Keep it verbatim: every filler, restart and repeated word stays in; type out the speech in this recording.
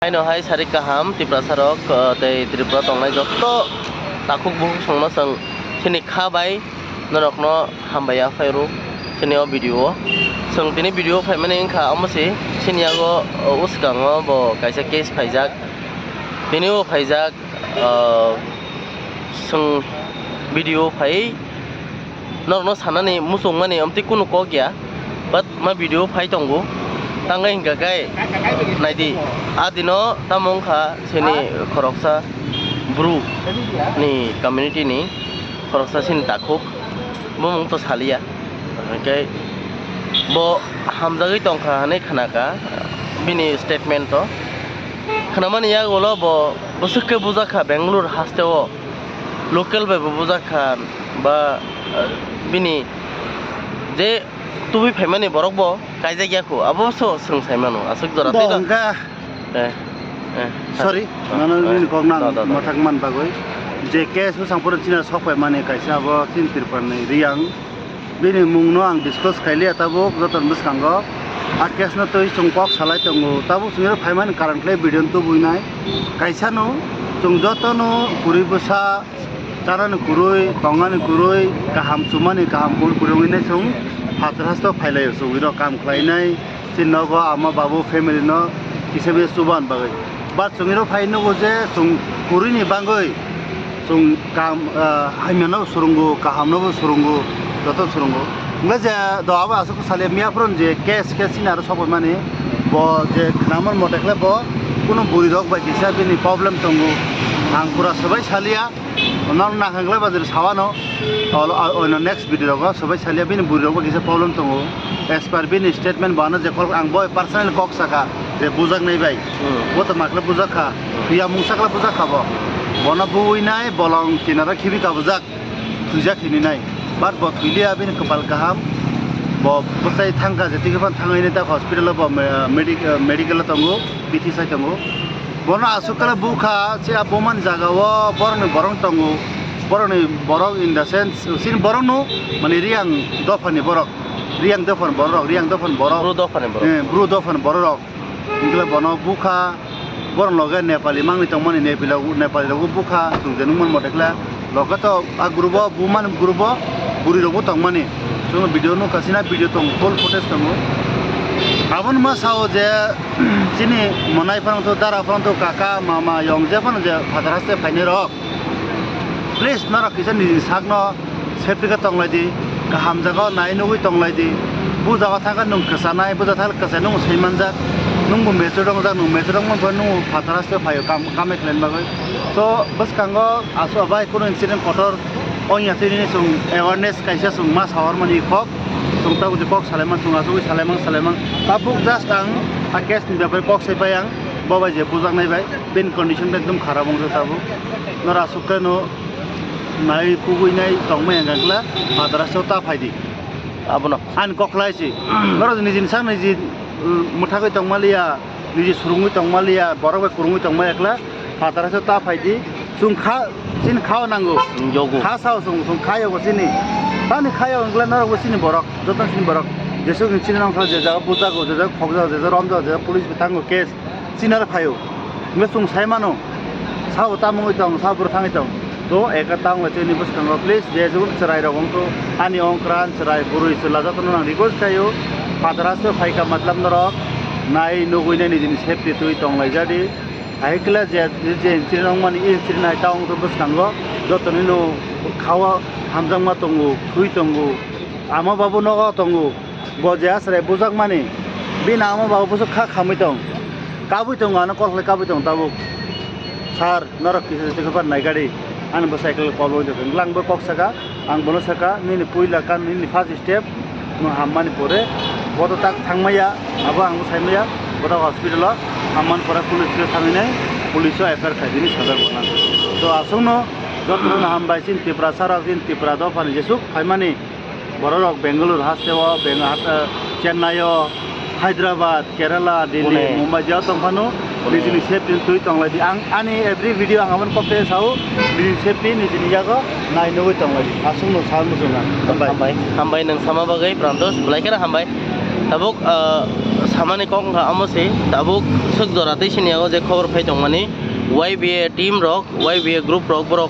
Haino hai sari kaham Tiprasa rok, ah, tei Tripura tongnai jotto takhuk bukhuk songno chwng chini kha bai norokno hambai ya phai rw chini o video o. Chwng tini video phaimani wngkha omo se chini yago, ah, uskango bo kaisa case phaijak. Tini bo phaijak, ah, chwng video phai norokno sanani muchungmani amtwi kunu kok ya, but ma video phai tongo. Tangai hingka khe naidi, a dino tamo wngkha chini khoroksa bru ni community ni khoroksa chini takhuk, bo mung to saliya, hingke bo hamjagwi tongkha hinwi khnaka bini statement o. Khnamani yagulo bo bwswk khe bujakha Bangalore haste o. Local bai bo bujak kha ba, eh, bini je tubui phaimani borok bo kaijak ya kho, abo so chwng sai mano aswk jora tei Bo no. Hwnkha, Eh, eh, sorry, ah, mano eh, nini kok nang da, da, da. Mathak man bagwi je case bwsang poro china sok pai mani kaisa abo chini Tripura ni Riyang. Bini mungno ang disclose khailiya tabuk, joto ni bwskango a case no twi chwng kok salai tongo. Tabuk chwngno phaimani karon khlai video no tubui nai. Kaisa no chwng joto no kwrwi bwsa chanani kwrwi, tongani kwrwi, kaham chumani kaham kwrwi kwrwi wngwi nai chwng phatar hasto phailaio chwngwi rok kam khlainai. Chini nogo ama babu family no kisa bai chuban bagwi. But chwngno phai nugo je chwng kwrwini bagwi chwng kam, ah, hamyano bo swrwngo, kahamno bo swrwngo, joto swrwngo. Hwnkhe je do abo aswk saliya miya phuru je case, case chini aro sokphaimani bo je khnaman mote khle bo kunu bwrwi rok bai kisa bini problem tongo. Ang pura swbai saliya. Nang nakhang khlai ba jera sawano, olo, a, ono next video rogo swbai salia bini bwrwi rokbo kisa problem tongo. As per bini statement bo ano je kok ang bo personal kok saka je bujaknai bai. Hmm. Bo to makle bujak kha. Hmm. Thwiya mungsa khle bujak kha bo. Bono buwi nai bolong kinaro khibi ka bujak. Thwijak hini nai. But bo thwilia bini kwpal kaham. Bo bwsai thangkha je twi phano thangwi nai ta hospital o bo me-, medic-, medical o tongo. Bithi sai tongo. Bono aswk khe bukha, se a bumani jaga o borokni borok tongo. Borokni borok in the sense, chini borok no, mane Riyang dophani borok. Riyang dophani borok, Riyang dophani borok. Bru dophani borok. Eh, Bru dophani borok rok. Hingkhe bono bukha, borok loge Nepali mangni tongmani, Nepali rok, Nepali rok bukha, chwng je nukmani mote khle. Loge to a group o, bumani group o, bwrwi rok bo tongmani. Chwng video nukha, sina video tongo, full footage tongo. Aboni ma sao je, chini monai phano to, dara phano to, kaka, mama, yong je phano je phatar haste phainai rok. Please, norok kisa nini sakno safety khe tonglai di, kaham jaga o nai nugwi tonglai di. Bu jaga thangkhe nwng kwchanai, bu jaga thangkhe kwchai nwng sai manjak, nwng bo mature wngjak, nwng mature wngmani pore nwng phatar haste phaio kam, kamai khlaini bagwi. So, bwskango aswk bai kunu incident kotor ongya twi nini chwng awareness kaisa chwng ma sawar mani kok, chwng tabuk je kok salaimang, chwng asugwi salaimang, salaimang. Tabuk just ang a case ni bepare kok sai pai ang, bo bai je bujaknai bai, bini condition ekdom kharap wngjak tabuk. Nora aswk khe no nai kubui nai tongmai hwnkha khe phatar haste ta phai di. Abono. Ani kok khlai si. Nora niji ni sak niji, mm, mwthagwi tongmaliya. Niji surungwi tongmaliya, borok bai kwrwngwi tongmaliya kla, phatar haste ta phai di. Chwng kha, chini kha o nango. Yogo. Kha sao chwng, chwng kha yogo chini. Tani kha yogo wngkla norok bo chini borok, joto chini borok. Jesuk ni chini nongkha je jaga bujago, je jaga khokjago, je jaga romjago, je jaga police bo thango case. Chini aro phaio. Hingke chwng sai mano. Sabo tamo wngwi tong, sabo bwrwi thangwi tong. To eka tang le tini bwskango please je jun chwrai rok wngkho ani ongkran chwrai bwrwi chwla jotono nang request khaio. Phatar haste phaikha matlab norok nai nugwi nai nijini safety twi tonglaijadi. Hai kla je, je incident wngmani, i incident hai ta wngkhe bwskango jotoni no khawa hamjakma tongo, thwi tongo, ama babu nogo tongo. Bo je aswrai bujakmani, bini ama babu bwswk kha khamwi tong, kabwi tongo, ano kol khlai kabwi tongo tabuk. Sir, norok kisa se tongkhe phan nai gari, ani bo cycle koblo wngkha, hwnkhe ang bo kok saka, ang bono saka, nini puila kan, nini first step, nwng hammani pore, bo to tak thangmaya, abo ang bo saimaya, bo to hospital o hammani pore police o thangwi nai, police o F I R khai dini sajak bo nang. To aswkno jotono hambai chini Tiprasa rok, chini Tipra dophani jesuk phaimani. Bororok Bengaluru hasteo, Beng-, hat-, eh, Chennai o, Hyderabad, Kerala, Delhi, Pune. Mumbai jeo tong phano, Pune. Nijini safety twi tong lai di. Ang ani every video ang aboni kokte sao, nijini safety nijini yago nai nugwi tong lai di. Aswkno sa muchunga. Hambai. Hambai. Hambai nwng sama bagwi, Prantosh, belai kheno hambai. Tabuk, eh, Samani kok wngkha omo se, tabuk swk jora tei sini yago je khobor phai tongmani, Y B A team rok, Y B A group rok borok